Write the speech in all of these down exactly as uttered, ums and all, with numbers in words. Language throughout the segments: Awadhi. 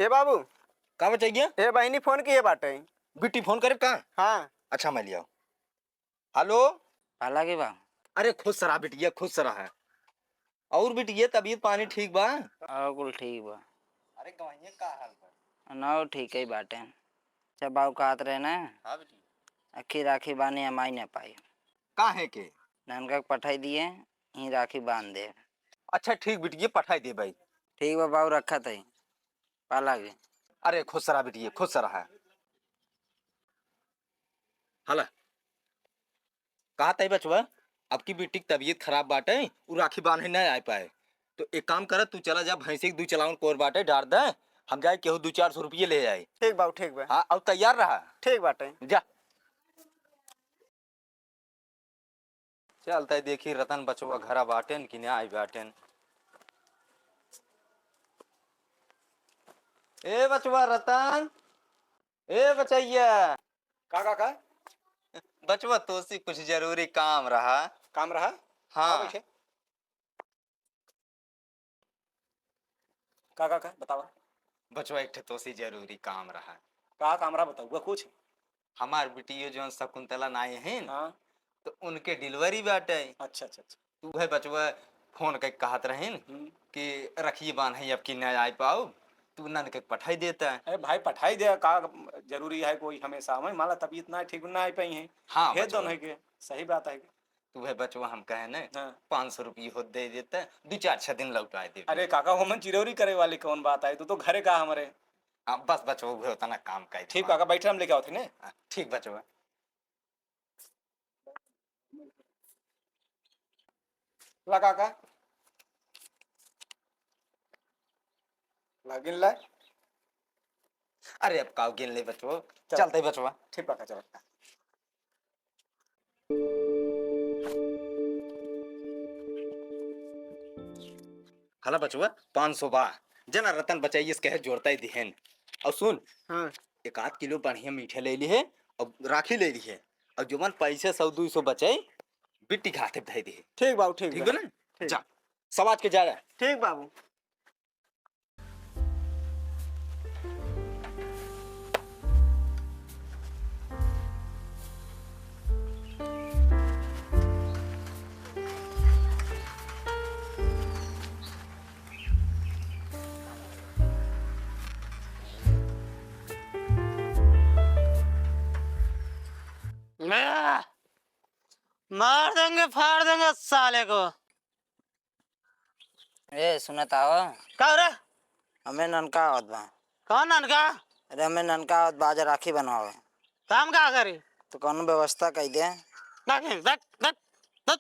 बाबू। का बचैया? ए बहिनी फोन किए बाटे। बिट्टी फोन करे का? हाँ। अच्छा, मैं लियाओ। हेलो। पाला के बा? अरे खुश रहा बिटिया, खुश रहा। और बिटिया तबीयत पानी ठीक बा? और कुल ठीक बा। अरे गवैया का हाल बा? ना, ठीक ही बाटे। अच्छा बाबू कहत रहे ना। हाँ बिटिया। अखी राखी बानी हमाई ना पाई। काहे के? ननका के पठाई दिए, ही राखी बांध दे। अच्छा ठीक बिटिया, पठाई दे भाई। ठीक बा बाबू, रखत है। पाला के। अरे खुश रहा बिटिया, खुश रहा। हला, कहा तई बचवा, अब की बिट्टी की तबीयत खराब बाटे, उ राखी बांधे ना आ पाए। तो एक काम कर, तू चला जा, भैंसी के दू चलावन कोर बाटे, डार दे, हम जाए केहू दू चार सौ रुपये ले आए। ठीक बा, ठीक बा। हाँ, और तैयार रहा। ठीक बाटे। जा। चलते देखी रतन बचवा घरा बाटेन कि ना आई बाटेन। ए बचवा रतन, ए बचैया। का, का, का? बचवा तोसी कुछ जरूरी काम रहा। काम रहा? हाँ। आओ बैठे। का, का, का? बतावा। बचवा, एक ठे तोसी जरूरी काम रहा। का काम रहा बतावा कुछ? हमार बिटियो जौन शकुंतला नाई है न, हाँ। तो उनके delivery बाटे। अच्छा, अच्छा, अच्छा। तू है बचवा फोन कइ कहत रहिन हम्म। कि रखिए बांधे अब की ना आए पाओ, तू ननके पठाई देता। अरे भाई पठाई दे, का जरूरी है कोई हमेशा, हमें मान ला तबीयत ना ठीक ना आ पाई है। हाँ, भेज दो बचवा। नहीं के, सही बात है कि। तू है बचवा हम कहे न, हाँ। पाँच सौ रुपये हो दे देता, दू चार छह दिन लौटा दे। अरे काका, हमन चिरौरी करे वाली कौन बात है, तू तो घरे का हमरे। हाँ, बस बचवा, उहे उतना काम का ठीक काका, बैठ हम लेके आवत है ने। हाँ, ठीक बचवा। लगा का? लगिन ले। अरे अब काव गिन ले बचवा। चल। चलते बचवा। ठीक बा, चल। हला बचवा, पाँच सौ बा। जना रतन बचाइए से कहे जोड़ता ही दिहेन। और सुन, हाँ। एक आध किलो बढ़िया मीठे ले ली है और राखी ले ली है। और जो मन पैसे सौ दू सौ बचाई, बिट्टी खाते धई दी। ठीक बाबू, ठीक ठीक बा। बा ना? ठीक। जा, सवाज के जा रहा। ठीक बाबू। मार देंगे, फाड़ देंगे साले को। ए, सुनत आओ। का हो रे? हमें ननका आवत बा। कौन ननका? अरे, हमें ननका आवत बा, आज राखी बनवावे। काम का करी? तो कौनो व्यवस्था कई दे। देख, देख, देख, देख।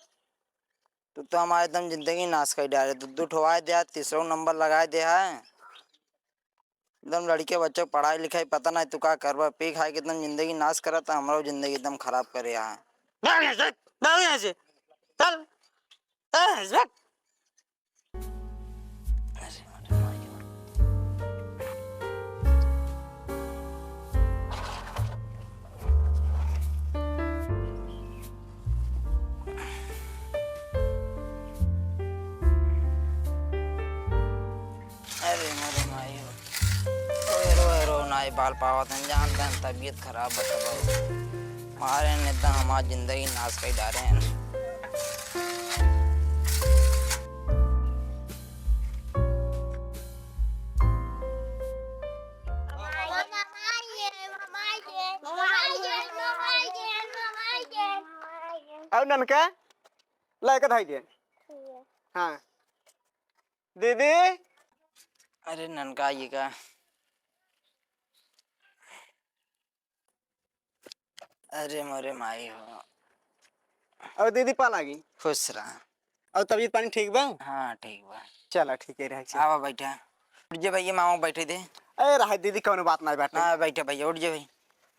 तू तो हमारे एकदम जिंदगी नाश कर डाले। दू, दू ठोवाए दे, तीसरा नंबर लगाए दे है। एकदम लड़के बच्चों के पढ़ाई लिखाई पता नहीं तू का करबा, पी खाए के एकदम जिंदगी नाश करत, हमरो जिंदगी एकदम खराब करे है। भाग यहाँ से, भाग यहाँ से, चल, चल, भाग। अरे मोरे माई हो। रोए, रोए, रो नाई बाल पावत हैं, जानते हैं तबीयत खराब बा तब। मारे ने एकदम हमार जिंदगी नाश कर डारे हैं। और ननका, लाइक धाई दे। हाँ। दीदी। अरे ननका, ये का? अरे मोरे माई हो। और दीदी पा लागी। खुश रहा। और तबीयत पानी ठीक बा? हाँ, ठीक बा। चला, ठीक है, रह, चल। आवा, बैठा। उठ जा भैया, मामा बैठे दे। ए, रहा दीदी, कौनो बात नहीं बाटे। हाँ, बैठा भैया, उठ जा भाई।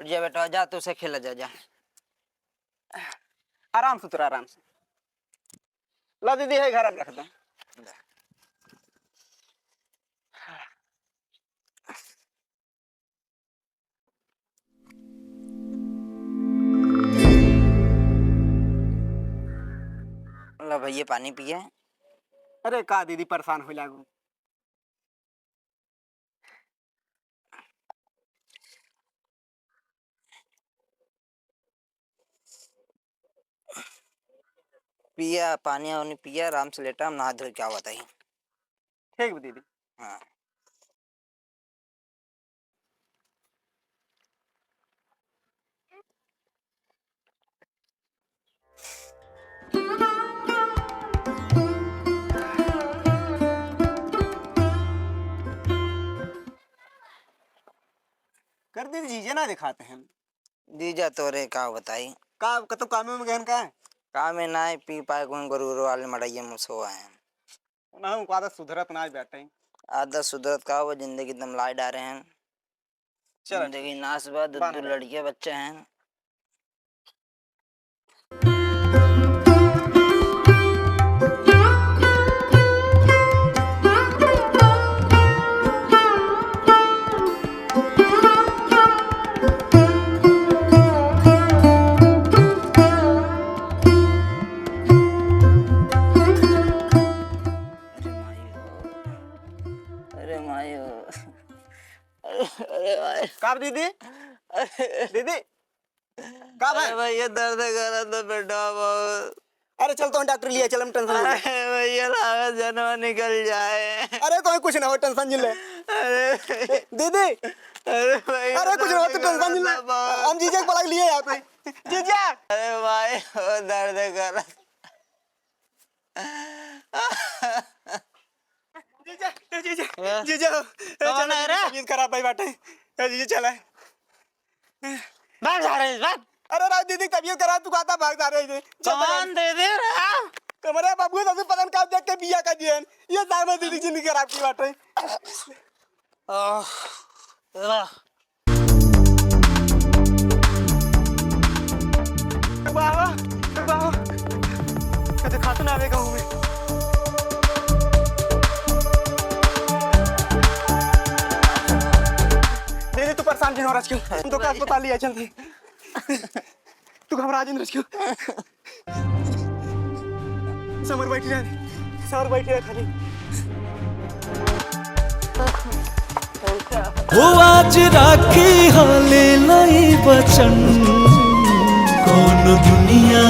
उठ जा बेटा, जा, तू से खेला जा, जा। आराम से उतरा, आराम से। ला दीदी, है घर में रख दे। ला भैया, पानी पिए। अरे का दीदी, परेशान हो लागू। पिया, पानी वानी पिया, आराम से लेटा, हम नहा धो के आवत ही। ठीक बा दीदी। हाँ। कर दे, जीजा ना दिखाते हैं। जीजा तोरे का बताई? का, कतो कामे में गहन का? कामे ना है, पी पाए कौन गोरू गोरू वाले मड़ैया में सो आए हैं। ना, उनको आदत सुधरत ना बाटे। आदत सुधरत का, वो जिंदगी एकदम लाए डारे हैं। चल। जिंदगी नाश बा, दो, बांध दो दे। लड़के बच्चे हैं। अरे माई हो। अरे माई हो। अरे, अरे भाई। का दीदी? अरे। दीदी? का भाई? अरे भैया, दर्द करत बा बेटा बहुत। अरे चल, तो डॉक्टर लिया चल, हम tension मत ले। अरे भैया, लागत जनवा निकल जाए। अरे तो कुछ ना हो, tension नहीं ले। अरे। दीदी। अरे भैया, अरे कुछ ना हो, तू दर्द tension नहीं ले। करत बा बहुत। हम जीजा के पलक लिए यहाँ पे। जीजा। अरे भाई, वो दर्द करत। जीजा, ए जीजा, ए? जीजा, ए कौन चला, है रे? तबीयत खराब भाई बाटे। ए जीजा, चला। भाग जा रहे, भाग। अरे राव दीदी, तबीयत खराब, तू कहता भाग जा रहे हैं। चल, कौन चला। दे दे रहा? तुम्हारे बाबू ससुर पता नहीं का देख के बिया का दियन। ये सामने दीदी जिंदगी खराब की बाटे। आह, वाह। बाबा, बाबा, कदे खातू ना आवे गाँव में। दीदी, तू परेशान जिन हो रहा आजकल। हम तो का अस्पताल लिया चलते। तू घबरा जिन रचियो। समर बैठी रह, समर बैठी रह खाली। हो आज राखी हाले लाई बचन, कौन दुनिया